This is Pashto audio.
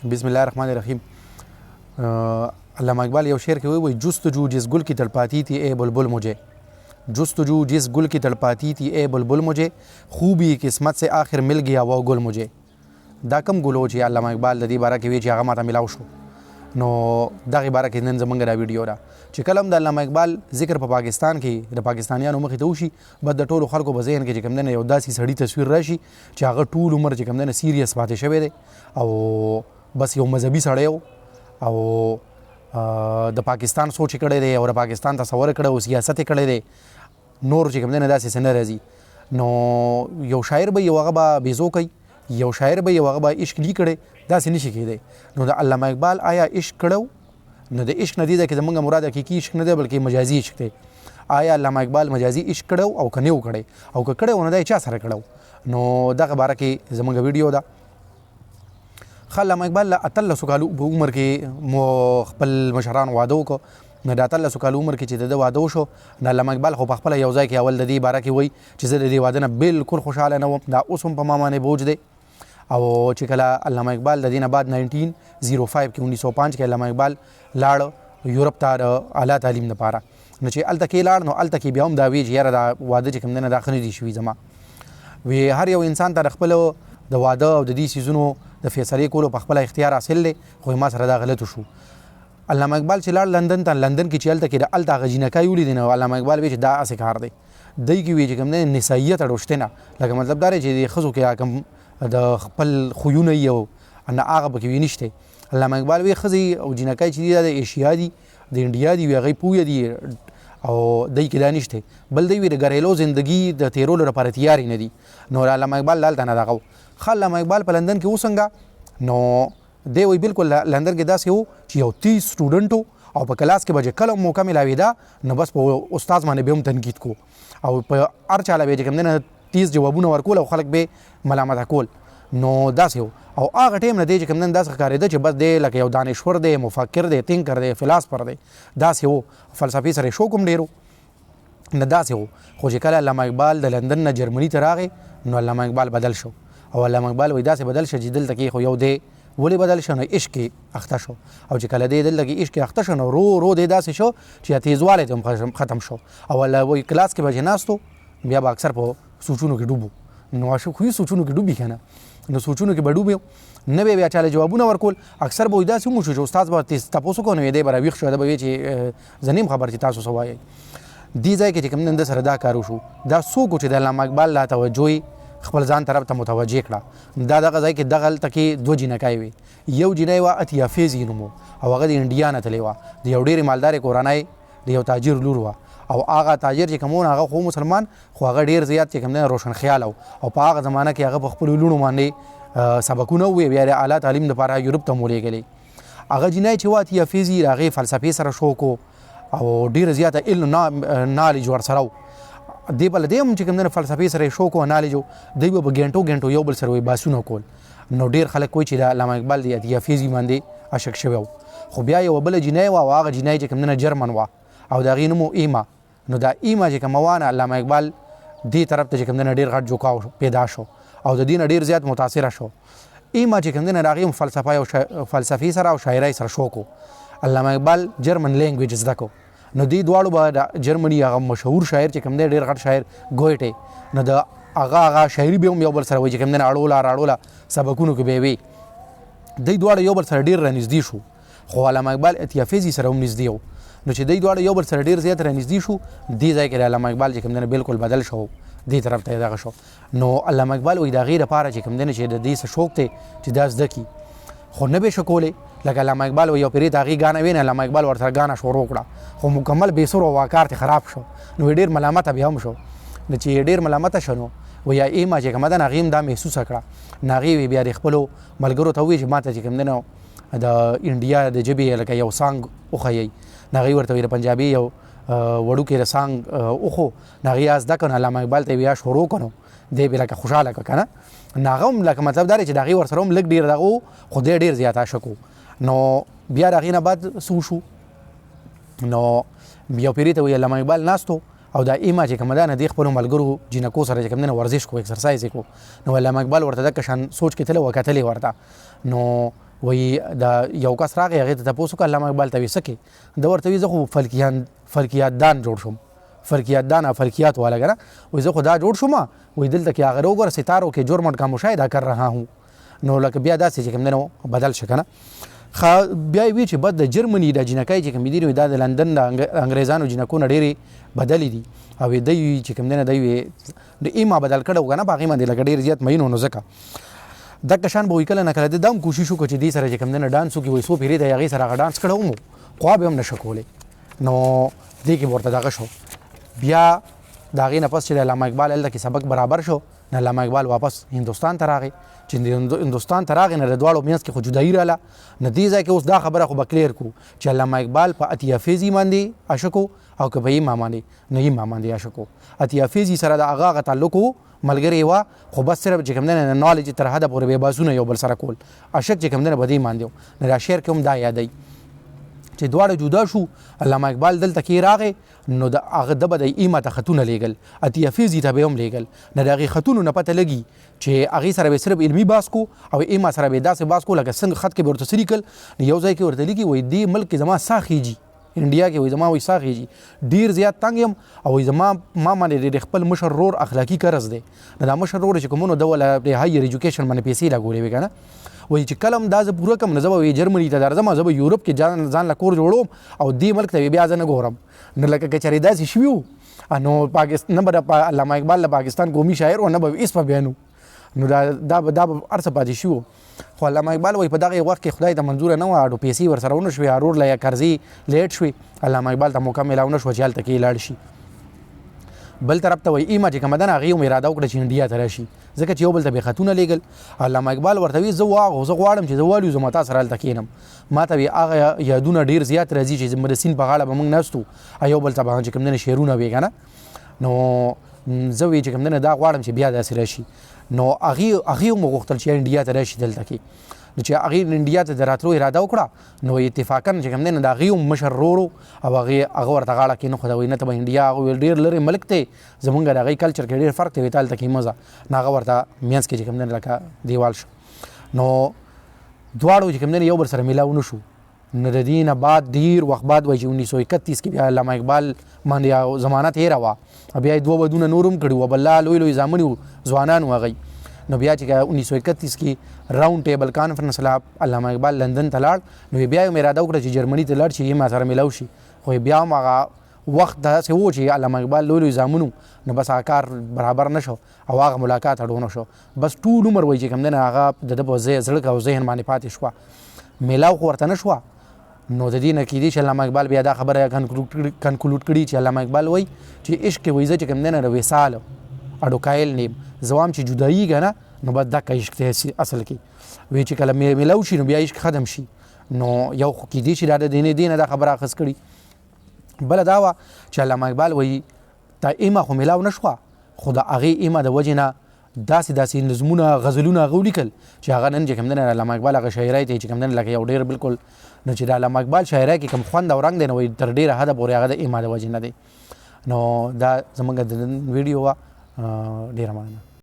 بسم الله الرحمن الرحیم. علامه اقبال یو شعر کې وایي، جستجو جس ګل کی تڑپاتی تھی اے بلبل مجھے، جستجو جس گل کی تڑپاتی تھی اے بلبل مجھے، خوبی قسمت سے آخر مل گیا وہ گل مجھے. دا کم ګل و چې علامه اقبال د دې باره کې وی چې هغه ماته ملاو شو؟ نو دغه باره کې نن زمونږ دا ویډیو ده چې کله هم د علامه اقبال ذکر په پاکستان کې د پاکستانیانو مخې ته وشي، بس د ټولو خلکو په ذهن کې چې کوم دی یو داسې سړي تصویر راشي چې هغه ټول عمر چې کوم دی سیریس پاتې شوی دی او بس یو مذهبي سړی او د پاکستان سوچ کړی دی او د پاکستان تصور کړی او سیاست یې کړی دی، نور چې کوم دی نه داسې څه نه راځي. نو یو شاعر به یو هغه به بیزو کوي، یو شاعر به یو هغه به عشق لی کړي، داسې نشي کېدی. نو د علامه اقبال آیا عشق کړو؟ نو د عشق نه دی ځکه زمونږ مراد حقیقي عشق نه دی بلکې مجازي عشق دی. آیا علامه اقبال مجازي عشق کړو او که نه کړی، او که کړی نو دا یې چا سره کړو؟ نو دغه باره کې زمونږ ویډیو ده. علامه اقبال له 18 کالو په عمر کې مو خپل مشران واده وکړ. نو د 18 کالو عمر کې چې د ده واده وشو، نو علامه اقبال خو په خپله یو ځای کې اول د دې باره کې وایي چې زه د دې واده نه بالکل خوشحاله نه وم، دا اوس هم په ما باندې بوج دی. او چې کله علامه اقبال د دې نه بعد 1905 کې 1905 کې علامه اقبال لاړ یورپ ته د اعلی تعلیم لپاره. نو چې هلته کې لاړ، نو هلته کې بیا هم دا وی چې یاره دا واده چې کوم دی نه دا ښه نه دي شوي زما. وی هر یو انسان ته د خپل د واده او د دې څیزونو د فیصلې کولو په خپله اختیار حاصل دی، خو ما سره دا غلط شو. علامه اقبال چې لاړ لندن ته، لندن کې چې هلته کې د هلته هغه جینکۍ ولیدې، نو علامه اقبال وی چې دا هسې کار دی. دی کې وی چې کوم دی نسایت اړوشته نه، لکه مطلب دا دی چې د ښځو کې کوم د خپل خویونه یې او نه هغه پکې وی نشته. علامه اقبال وی ښځې او جینکۍ چې دي دا د ایشیا دي، د انډیا دي، وی هغوی پوهه دي او دی کې دا نشته. بل دی وی د ګریلو زندګي د تېرولو لپاره تیارې نه دي. نو علامه اقبال هلته نه دغه و. ښه علامه اقبال په لندن کې وڅنګه؟ نو دی وایي بالکل لندن کې داسې و چې یو تیز سټوډنټ و او په کلاس کې به چې کله موقع ملاوېده نو بس په استاد باندې به هم تنقید کو او په هر چا له به یې چې کوم دی نه تیز جوابونه ورکول او خلک به ملامته کول. نو داسې و. او هغه ټایم نه دی چې کوم دی داسې ښکارېده چې بس دی لکه یو دانشور دی، مفکر دی، تینکر دی، فلاسفر دی، داسې و. فلسفې سره یې شوق هم ډېر و، نه داسې و. خو چې کله علامه اقبال د لندن نه جرمني ته راغی، نو علامه اقبال بدل شو. او علامه اقبال وایي داسې بدل شو چې دلته کې خو یو دی ولې بدل شو؟ نو عشق کې اخته شو. او چې کله دی دلته کې عشق کې اخته شو، نو رو رو دی داسې شو چې تیزوالی ته هم ختم شو. او وایي کلاس کې به چې ناست و، بیا به اکثر په سوچونو کې ډوب و. نو عاشق خو یې سوچونو کې ډوبي که نه، نو سوچونو کې به ډوب یو، نه به بیا چا له جوابونه ورکول. اکثر به وایي داسې هم وشو چې استاد به تپوس وکړو، نو دی به راویښ شو، ده به وایي چې زه نه یم خبر چې تاسو څه وایئ. دې ځای کې چې کوم نن ده سره دا کار وشو، دا څوک و چې د علامه اقبال لا توجه یې خپل ځان طرف ته متوجه کړه؟ دا دغه ځای کې دغلته کې دوه جینکۍ وې. یو جینۍ وه اتیا فیضي نوم و او هغه د انډیا نه تللې وه، د یو ډېرې مالدارې کورنۍ د یو تاجر لور وه. او هغه تاجر چې کوم و هغه خو مسلمان، خو هغه ډېر زیات چې کوم دی روشن خیال و. او په هغه زمانه کې هغه په خپلو لوڼو باندې سبقونه وویل، بیا د اعلی تعلیم لپاره یورپ ته هم ولېږلې. هغه جینۍ چې وه اتیا فیضي، د هغې فلسفې سره شوق و او ډېر زیاته علم نالج ورسره و. دی به له دې هم چې کوم دی فلسفې سره یې شوق و نالج و، دی به په ګنټو ګنټو یو بل سره وایي بحثونه کول. نو ډېر خلک وایي چې د علامه اقبال د اتیا فیضي باندې عاشق شوی و. خو بیا یوه بله جینۍ وه او هغه جینۍ چې کوم دی نه جرمن وه او د هغې نوم و ایما. نو دا ایما چې کومه وه نه علامه اقبال دې طرف ته چې کوم دی نه ډېر غټ جوکاو پیدا شو او د دې نه ډېر زیات متاثره شو. ایما چې کوم دی نه د هغې هم فلسفه او فلسفې سره او شاعرۍ سره شوق و. علامه اقبال جرمن لینګویج زده کو. نو دې دواړو به د جرمني هغه مشهور شاعر چې کوم دی ډېر غټ شاعر ګویټه، نو د هغه هغه شاعري به هم یو بل سره وایي چې کوم دی نه اړوله راړوله سبقونو کې به یې وي. دی دواړه یو بل سره ډېر رانږدې شو. خو علامه اقبال اتیا فیضي سره هم نږدې و. نو چې دی دواړه یو بل سره ډېر زیات رانږدې شو، دې ځای کې د علامه اقبال چې کوم دی نه بالکل بدل شو، دې طرف ته یې دغه شو. نو علامه اقبال وایي د هغې لپاره چې کوم دی نه چې د دې څه شوق دی چې دا زده کړي، خو نه به شو کولی. لکه علامه اقبال وایي یو پېرې ته هغې ګانه وې، نه علامه اقبال ورسره ګانه شروع کړه، خو مکمل بې سرو واکار ته خراب شو. نو ډېر ملامته بیا هم شو. نو چې ډېر ملامته شو، نو وایي ایما چې کومه ده نه هغې هم دا محسوسه کړه. نو هغې وایي بیا د خپلو ملګرو ته ووایي چې ما ته چې کوم دی نه د انډیا د ژبې لکه یو سانګ وښیئ. نو هغې ورته وایي د پنجابي یو وړوکی د سانګ وښو. نو هغې یا زده کړه، نو علامه اقبال ته یې بیا شروع کړه، نو دی به لکه خوشحاله کړه که نه. نو هغه هم لکه مطلب دا دی چې د هغې ورسره هم لږ ډېر دغه و، خو دی ډېر زیات عاشق و. نو بیا د هغې نه بعد څه وشو؟ نو یو پېرې ته وایي علامه اقبال ناست و او دا ایما چې کومه ده نه دې خپلو ملګرو جینکو سره چې کوم دی نه ورزش کو، اکسرسایز یې کو. نو علامه اقبال ورته دغه شان سوچ کې تللی و، کتلی ورته. نو وایي دا یو کس راغی، هغې ته تپوس وکړه، علامه اقبال ته وایي څه کې؟ ده ورته وایي زه خو فلکیان فلکیات دان جوړ شوم، فلکیات دان فلکیات والا کنه، وایي زه خو دا جوړ شوم، وایي دلته کې هغه وګوره ستارو کې جرمټ کا مشاهده کر رها هوں. نو لکه بیا داسې چې کوم دی نو بدل شه کنه. بیا یې وی چې بد د جرمني د جینکۍ چې کوم دي نو دا د لندن د انګریزانو جینکو نه ډېرې بدلې دي، او دی چې کوم دی نه دی د ایما بدل کړو کنه، په هغې باندې لکه ډېر زیات مین و. نو ځکه دغه شان به وایي کله نه کله ده هم کوشش وکړو چې دې سره چې کوم دی نه ډانس وکړي، وایي څو پېرې د هغې سره هغه ډانس کړی وم، خوا به هم نه شو کولی، نو دې کې به ورته دغه شو. بیا د هغې نه پس چې د علامه اقبال هلته کې سبق برابر شو، نو علامه اقبال واپس هندوستان ته راغی. چې هندوستان ته راغی نو د دواړو منځ کې خو جدایي راله. نو دې ځای کې اوس دا خبره خو به کلیر کړو چې علامه اقبال په عطیه فیضي باندې عاشق و او که په ایما باندې؟ نو ایما باندې عاشق و. عطیه فیضي سره د هغه هغه تعلق و، ملګری وه، خو بس صرف چې کوم دی نه نالج تر حده پورې به بحثونه یو بل سره کول، عاشق چې کوم دی نه په دې باندې و. نو دا شعر کې هم دا یادوي چې دواړه جدا شو. علامه اقبال دلته کې راغی، نو د هغه د به د ایما ته خطونه لیږل، عطیه فیضي ته به هم لیږل. نو د هغې خطونو نه پته لګي چې هغې سره به صرف علمي بحث کو او ایما سره به داسې بحث کو لکه څنګه خط کې به ورته څه لیکل. نو یو ځای کې ورته لیکي وایي دې ملک کې زما ساه خیږي، انډیا کې وایي زما وایي ساه خیږي، ډېر زیات تنګ یم، او وایي زما ما باندې د خپل مشر ورور اخلاقي قرض دی. نو دا مشر ورور چې کوم نو ده وله د هایر ایجوکیشن باندې پیسې لګولې وې که نه، وایي چې کله هم دا زه پوره کړم نو زه به وایي جرمني ته درځم، زه به یورپ کې ځان له کور جوړوم او دې ملک ته بیا زه نه ګورم. نو لکه که چېرې داسې شوي وو نو پاکستان نه به د علامه اقبال د پاکستان قومي شاعر و نه به هېڅ په بیان و، نو دا دا به دا به هر څه پاتې شوي وو. خو علامه اقبال وایي په دغه وخت کې خدای ته منظوره نه وه، اډو پیسې ورسره ونه شوې، ارور له یې قرضې لیټ شوې، علامه اقبال ته موقع میلاو نه شوه چې هلته کې لاړ شي. بل طرف ته وایي ایما چې کومه ده نه هغې هم اراده وکړه چې انډیا ته راشي، ځکه چې یو بل ته به خطونه لېږل. علامه اقبال ورته وایي زه غواړم چې زه والوځم تا سره هلته کښېنم، ما ته وایي هغه یادونه ډېر زیات راځي چې زموږ د سیند په غاړه به موږ ناست وو او یو بل ته به چې کوم دی نه شعرونه وې که نه، نو زه وایي چې کوم دی نه دا غواړم چې بیا داسې راشي. نو هغې هم وغوښتل چې انډیا ته راشي دلته کې. نو چې هغې انډیا ته د راتلو اراده وکړه نو اتفاقاً چې کوم دی نه د هغې هم مشر ورور و او هغه ورته غاړه کېنښوده، وایي نه ته به انډیا، هغه ویل ډېر لرې ملک دی، زمونږ د هغې کلچر کې ډېر فرق دی، وایي ته هلته کې مه ځه. نو هغه ورته منځ کې چې کوم دی نه لکه دیوال شو. نو دواړو چې کوم دی نه یو بل سره میلاو نه شو. نو د دې نه بعد ډېر وخت بعد وایي چې 1931 کې بیا علامه اقبال باندې زمانه تېره وه، بیا یې دوه ودونه نور هم کړي وو، بل لا لوی لوی زامن وو، ځوانان وو هغوی. نو بیا چې 1931 کې راونډ ټیبل کانفرنس لا علامه اقبال لندن ته لاړ، نو بیا یې هم اراده وکړه چې جرمني ته لاړ شي، یې ما سره میلاو شي. خو بیا هم هغه وخت داسې و چې علامه اقبال لوی لوی زامن وو، نو بس هغه کار برابر نه شو او هغه ملاقات اډو نه شو. بس ټول عمر وایي چې کوم دی نه هغه د ده په زړه او ذهن باندې پاتې شوه، میلاو خو ورته نه شوه. نو د دې نه کېدی چې علامه اقبال بیا دا خبره کنکلوډ کړي چې علامه اقبال وایي چې عشق کې وایي زه چې کوم دی نه د وصال اډو قایل نه یم، زه وایم چې جدایي که نه نو بس دغه عشق دی اصل کې، وایي چې کله میلاو شي نو بیا عشق ختم شي. نو یو خو کېدی شي دا د دې نه دا خبره اخذ کړي. بله دا وه چې علامه اقبال وایي دا ایمه خو میلاو نه شوه، خو د هغې ایمه د وجې نه داسې داسې نظمونه غزلونه هغه ولیکل چې هغه نن چې کوم دی نه علامه اقبال هغه شاعرۍ ته چې کوم دی نه لکه یو ډېر بالکل، نو چې د علامه اقبال شاعرۍ کې کوم خوند او رنګ دی نو وایي تر ډېره حده پورې هغه د ایمه د وجې نه دی. نو دا زموږ د نن ویډیو وه، ډېره مننه.